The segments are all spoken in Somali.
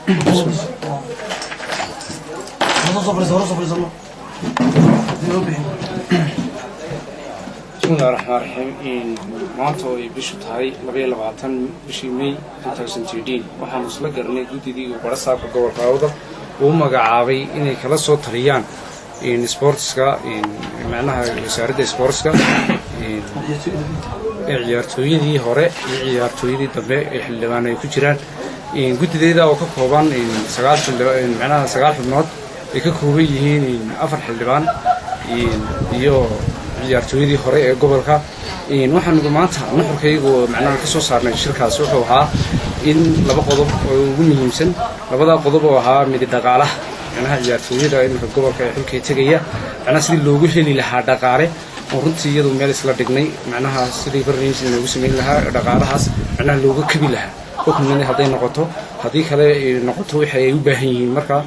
Soo fadhiiso, hore soo fadhiisano. Bismillahi raxmaan raxiim. Maanta oo ay bishu tahay 22 bishii May 2013, waxaanu isla garanay guddidii uu barasaabka gobolka Awdal uu magacaabay inay kala soo taliyaan sportska, macnaha wasaaradda sportska, ee ciyaartooyadii hore iyo ciyaartooyadii dambe ee xildhibaan ay ku jiraan. Guddideeda oo ka kooban sagaal xildhibaan, macnaha sagaal xubnood ay ka kooban yihiin afar xildhibaan iyo ciyaartooyadii hore ee gobolka, waxaanu maanta nuxurkaygu macnaha ka soo saarnay shirkaas wuxuu ahaa in laba qodob oo ugu muhiimsan, labadaa qodob oo ahaa midi dhaqaalaha, macnaha ciyaartooyada iminka gobolka ee xulkay tegaya, macnaha sidii loogu heli lahaa dhaqaale, oo runtii iyadu meel isla dhignay, macnaha sidii barnaamij loogu samayn lahaa dhaqaalahaas, macnaha looga kabi lahaa xukunina hadday noqoto, haddii kale noqoto wixii ay u baahan yihiin. Marka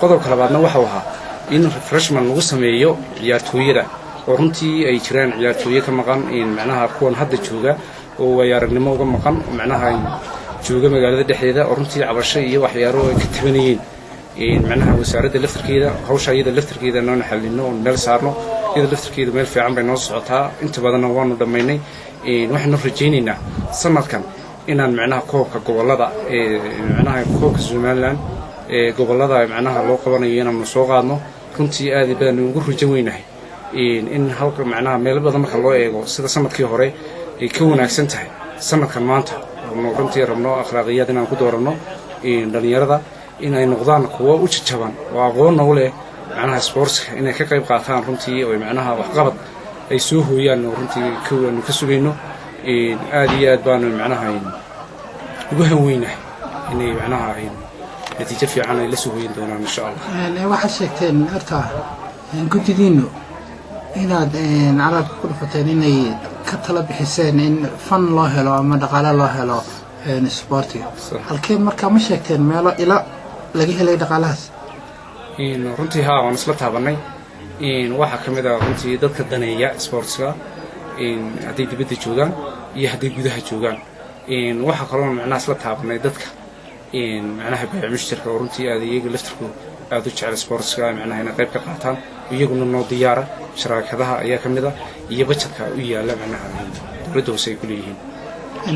qodobka labaadna waxau ahaa in refreshment lagu sameeyo ciyaartooyada, oo runtii ay jiraan ciyaartooye ka maqan, macnaha kuwan hadda jooga oo waayo aragnimo uga maqan, macnaha jooga magaalada dhexdeeda, oo runtii cabasho iyo waxyaaro ay ka tabanayeen macnaha wasaaradda laftarkeeda. Hawsha iyada laftarkeeda noona xallino oon meel saarno. Iyada laftarkeeda meel fiican bay noo socotaa, inta badanna waanu dhammaynay. Waxaanu rajaynaynaa sanadkan inaan macnaha koobka gobollada ee macnaha koobka Somaliland ee gobollada macnaha loo qabanayo inaanu soo qaadno. Runtii aad baanu ugu rajo weynahay in halka macnaha meelo badan marka loo eego sida sanadkii hore ay ka wanaagsan tahay sanadkan maanta, oonu runtii rabno akhlaaqiyaad inaan ku dooranno dhallinyarada, in ay noqdaan kuwo u jajaban oo aqoonna u leh macnaha sportska, inay ka qayb qaataan runtii oo macnaha waxqabad ay soo hooyaan, oo runtii aanu ka sugayno. Aad iyo aad baanu macnaha ugu hanweynahay inay macnaha natiijo fiican ay la soo hoyin doonaan, insha Allah. Waxaad sheegteen horta guddidiinu inaad carabka ku dhufateen inay ka tala bixiseen in fund loo helo ama dhaqaale loo helo isboortiga. Halkee markaa ma sheegteen meelo ila laga helay dhaqaalahaas? Runtii haa, waan isla taabanay. Waxaa ka mid ah runtii dadka daneeya sportska, hadday dibadda joogaan iyo hadday gudaha joogaan. Waxaa kaloo macnaha isla taabanay dadka macnaha baayac mushtarka, oo runtii aad iyaga laftirku aad u jecel sportska, macnaha inay qayb ka qaataan, iyaguna noo diyaara. Sharaakadaha ayaa ka mid ah iyo bajetka u yaalla macnaha dowladda hoose ay ku leeyihiin.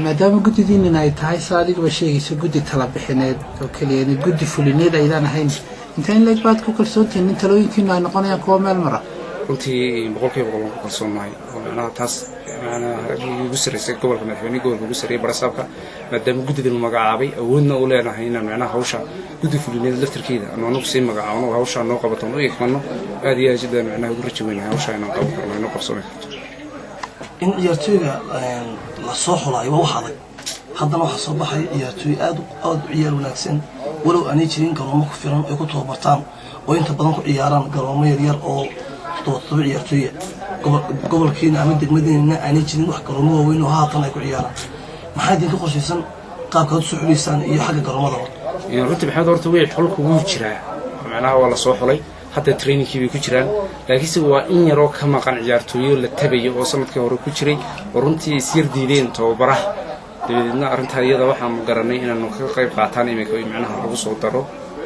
Maadaama guddidiinin ay tahay, sa adiguba sheegayso, guddi tala bixineed oo keliya, guddi fulineed aydaan ahayn, inta in leeg baad ku kalsoontihiin in talooyinkiinu ay noqonayaan kuwa meel mara? Runtii 100% waan ku kalsoonnahay, oo macnaha taas macnaha ugu sarreysay gobolka, madaxweyne gobolka ugu sarreeyay, barasaabka, maadaama guddidan uu magacaabay, awoodna u leenahay inaan macnaha hawsha guddi fulineed laftarkeeda aanu anagu sii magacaabno oo hawshaa noo qabato oon u igmano. Aad iyo aad baan macnaha ugu rajo weynahay hawshaa inaan qaban karno, inoo qabsoomi karto. In ciyaartooyga la soo xulaayo waa wax adag. Haddana waxaa soo baxaya ciyaartooy aad aad u ciyaar wanaagsan, walow aanay jirin garoomo ku filan ay ku tababartaan, oo inta badan ku ciyaaraan garoomo yaryar oo toddoba toddoba ciyaartooya. Gobolkiina ama degmadiina aanay jirin wax garoomo waaweyn oo haatan ay ku ciyaaraan. Maxaa idinka qorshaysan qaabkaad usoo xuliysaan iyo xagga garoomadaba? Runtii Maxamed, horta wey xulku wuu jiraa, macnaha waa la soo xulay, hadda trainingkii bay ku jiraan, laakiinse waa in yaroo ka maqan ciyaartooyo la tabayo oo sanadkii hore ku jiray, oo runtii isyar diideen tababaraha. Dabadeedna arrintaa iyada waxaanu garanay inaanu ka qayb qaataan iminka, macnaha lagu soo daro,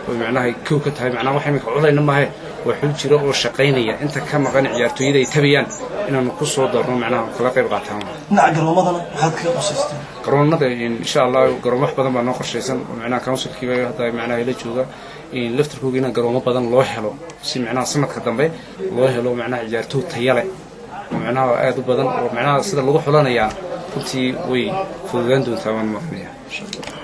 oo macnaha kow ka tahay. Macnaha wax iminka culayna maahe, waa xul jiro oo shaqaynaya. Inta ka maqan ciyaartooyada ay tabayaan inaanu ku soo darno, macnaha kala qayb qaataan. Dhinaca garoomadana maxaad kaga qorshaysteen? Garoonada, insha Allah, garoomo wax badan baa noo qorshaysan, oo macnaha councilkiiba hadda macnaha ila jooga laftirkooga, inaan garoomo badan loo helo si macnaha sanadka dambe loo helo macnaha ciyaartooy taya leh oo macnaha aad u badan, oo macnaha sida lagu xulanayaa runtii way fududaan doontaa, waan maqnayaa, insha Allah.